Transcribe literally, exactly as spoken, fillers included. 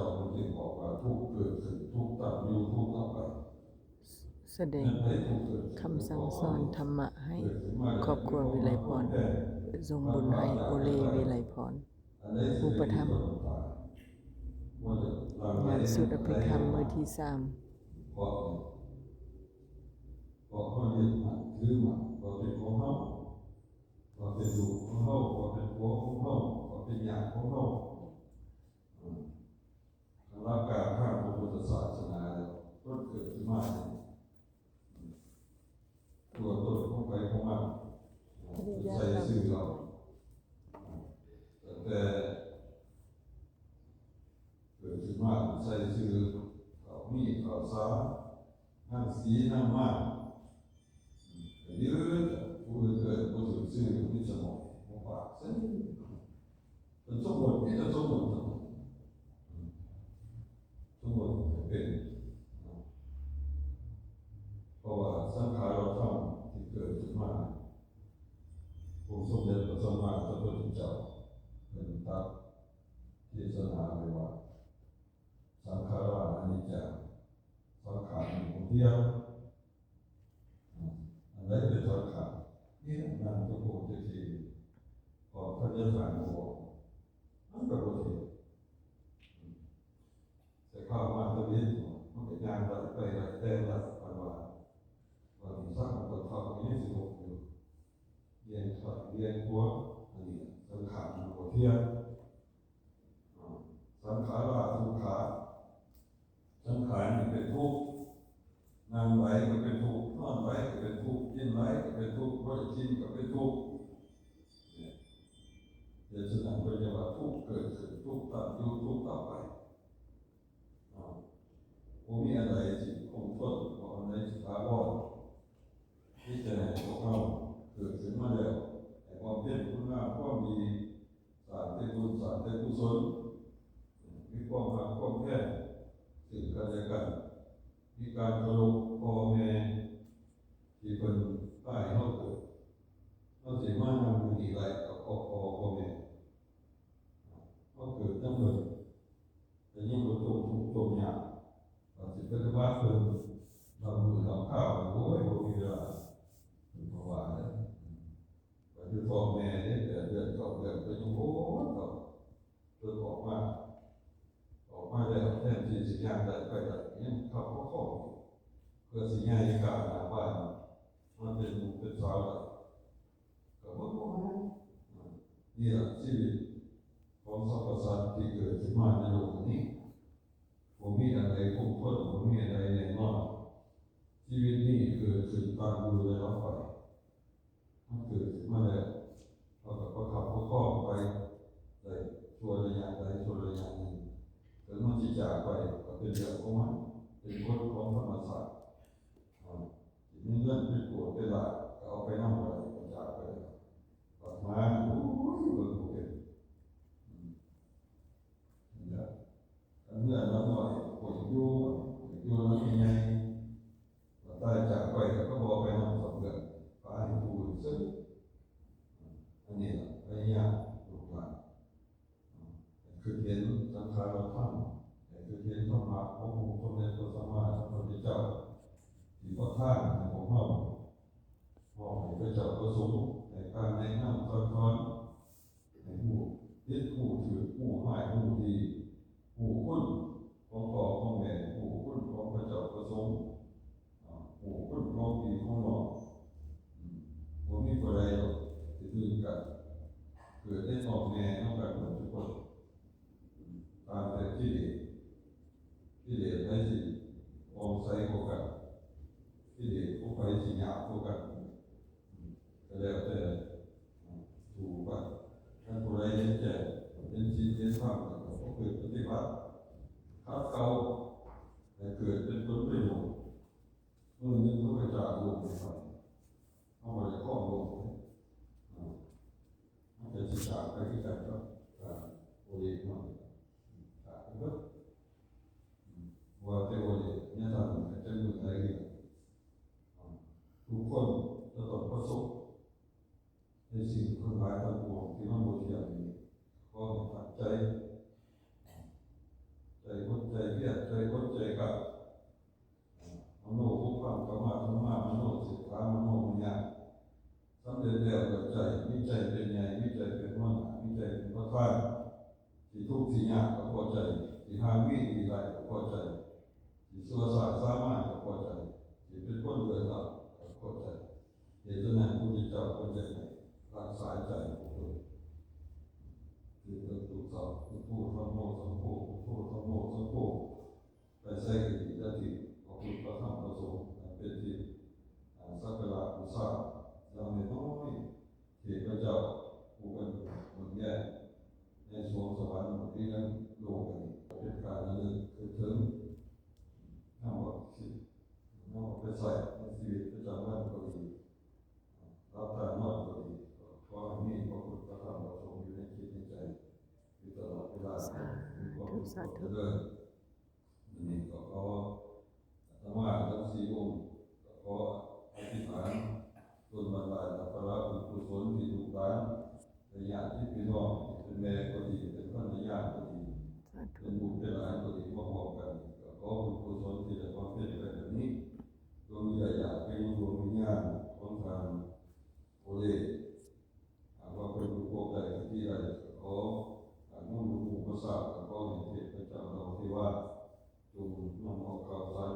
เจ้ามันจึงบอกว่าทุกข์เกิดขึ้น ทุกข์ตั้งอยู่ ทุกข์ดับไป แสดงคำสั่งสอนธรรมะให้ครอบครัววิไลพร ส่งบุญให้โอเลวิไลพร ผู้ประทับ งานสวดอภิธรรมมื้อที่สาม เพราะเพราะเขายึดมั่นถือมั่นว่าเป็นของเขา ว่าเป็นลูกของเขา ว่าเป็นผัวของเขา ว่าเป็นญาติของเขา อืม หลักการทางพระพุทธศาสนาแล้ว คนเกิดขึ้นมาเนี่ย ตัวตนของใครของมัน ใส่ซื่อเรา ตั้งแต่เกิดขึ้นมาใส่ซื่อเขามีเขาสานั่งสีนั่งมา ยืดผู้อื่นเกิดผู้ถือซื่อมีสมองของปากซึ่งเป็นสมบูรณ์ที่จะสมบูรณ์ ทั้งหมดเป็น เพราะว่าสังขารเราทำที่เกิดขึ้นมา องค์สมเด็จพระสัมมาสัมพุทธเจ้าเป็นตัดเทศนาไว้ว่า สังขาราอนิจจา สังขารมันบ่เที่ยง อันใดเป็นสังขาร นี่นั่งจะโกงจะเท ออกพระเจ้าสารบอก มันก็บ่เที่ยง แต่ข้าวมาตะเวนมันก็ย่างไปไปได้แต่ละวันว่า วันนี้สักมันก็เท่านี้สิบหกอยู่ เรียนขัดเรียนครัว อันนี้สังขารมันบ่เที่ยง อ่า สังขาราทุกขา สังขารนี่เป็นทุกข์ นั่งไหวก็เป็นทุกข์ นอนไหวก็เป็นทุกข์ กินไหวก็เป็นทุกข์ บ่ได้กินก็เป็นทุกข์ เนี่ย เดี๋ยวฉะนั้นก็จะว่าทุกข์เกิดขึ้น ทุกข์ตั้งอยู่ ทุกข์ดับไป อ่า บ่มีอันใดสิคงทน บ่อันใดสิถาวร ที่จะให้พวกเราเกิดขึ้นมาแล้ว ให้บำเพ็ญคุณงามความดี สร้างแต่บุญ สร้างแต่กุศล มีความรักความแพงซึ่งกันและกัน มีการเคารพพ่อแม่ ที่เพิ่นพาให้เราเกิด เราสิมานั่งอยู่นี่ได้ก็เพราะพ่อเพราะแม่ เราเกิดนำเพิ่น แต่ยังบ่จมทุกข์จมยาก เราสิไปลำบากเพิ่น ลำมื้อลำคราว โอ้ย บ่มีเวลา เพิ่นก็ว่าเด้อ ไปอยู่พ่อแม่เด้อ แปดเดือน เก้าเดือน ไปอยู่โหดเนาะ เพิ่นออกมา ออกมาแล้ว แทนที่สิย่างได้ไปได้ ยังขับบ่คล่องอยู่ เพื่อสิย่างก้าวหน้าบ้าน มันเป็นหนุ่มเป็นสาวได้ ก็บ่ต้องหา นี่ล่ะชีวิตของสรรพสัตว์ที่เกิดขึ้นมาในโลกนี้ บ่มีอันใดคงทน บ่มีอันใดแน่นอน ชีวิตนี้เกิดขึ้นตั้งอยู่แล้วดับไป มันเกิดขึ้นมาแล้ว เราก็ประคับประคองไปได้ชั่วระยะใดชั่วระยะหนึ่ง ถึงมันสิจากไปก็เป็นเรื่องของมัน เป็นกฎของธรรมชาติ อ่า สิมีเงินเป็นโกดเป็นล้านก็เอาไปนำบ่ได้ ก็จากไปแล้ว บัดมา โอ้ย เบิ่งบ่เป็น อืม นี่ล่ะ อันเฮือนหลังน้อย โกดอยู่ โกดอยู่หลังใหญ่ บัดตายจากไปแล้วก็บ่ไปนำสองเฮือน ปาให้ผู้อื่นซึ่ง อันนี้ล่ะ พยายามลูกหลาน ให้คิดเห็นสังขารธรรม ให้คิดเห็นธรรมะขององค์สมเด็จพระสัมมาสัมพุทธเจ้า ที่ประทานให้พวกเรา มอบให้พระเจ้าประสงค์ ให้การแนะนำสั่งสอน ให้ฮู้ผิดฮู้ถูก ฮู้ร้ายฮู้ดี ฮู้คุณของพ่อของแม่ ฮู้คุณของพระเจ้าประสงค์ อ่า ฮู้คุณของพี่ของน้อง อืม บ่มีผู้ใดดอกที่อื่นกัน เกิดในท้องแม่นำกันหมดทุกคน อืม ต่างแต่กิเลส กิเลสใดสิอ่อนใสกว่ากัน กิเลสผู้ใดสิหยาบกว่ากัน อืม ก็แล้วแต่ อืม ถูกปะ ท่านผู้ใดเห็นแจ้ง เห็นศีลเห็นธรรม แล้วก็ประพฤติปฏิบัติ ขัดเกลา ให้เกิดเป็นผลประโยชน์ มื้อหนึ่งเขาไปจากโลกไป เขาบ่ได้ครองโลก อ่า มันจะสิจากไปคือกันกับ อ่า โอเล็กเนาะ จากไปเบิด อืม ว่าแต่โอเล็กเนี่ย ท่านจะมื้อใดเนี่ย อ่า ทุกคนจะต้องประสบ ในสิ่งทั้งหลายทั้งปวงที่มันบ่เที่ยงนี้ ขอให้ตั้งใจ ใจ ก็พอใจ สิหามีดีหลายก็พอใจ สิสัวสาสามารถก็พอใจ สิเป็นคนเลิศหลายก็พอใจ เหตุนั้นพระพุทธเจ้าเพิ่นจะให้รักษาใจของเพิ่น คือเพิ่นถูกสอบ พุทโธ ธัมโม สังโฆ พุทโธ ธัมโม สังโฆ ไปใส่ก็ดี จะถือเอาพุทธพระธรรมพระสงฆ์เป็นที่ อ่า สักการะบูชา อย่างน้อยๆ เทพเจ้าผู้เป็นเมืองแย่ในสวงสวรรค์หมดที่นั้นโลกอันนี้เป็นการระลึกถึง นำเอาสิ นำเอาไปใส่ในชีวิตประจำวันก็ดี รับทานนอนก็ดี ขอให้มีพระพุทธพระธรรมพระสงฆ์อยู่ในจิตในใจ อยู่ตลอดเวลา มีความสุขความเจริญ อันนี้ก็ขออาตมาทั้งสี่องค์ ก็ขออธิษฐานตนบันดาลอัปราบุญกุศลที่ลูกหลานและญาติพี่น้องที่เป็นแม่ก็ดี เป็นภรรยาก็ดี สาธุ เป็นบุญเป็นหลานก็ดีมาพร้อมกัน ก็ขอบุญกุศลที่ได้บำเพ็ญไปแบบนี้ ดวงวิญญาณเป็นดวงวิญญาณของทางโอเลหากว่าเป็นบุญพวกใดที่ใดขอหากมุ่งมุ่งประสาทก็ขอให้เทพเจ้าเราที่ว่า จงนำเอาข่าวสาร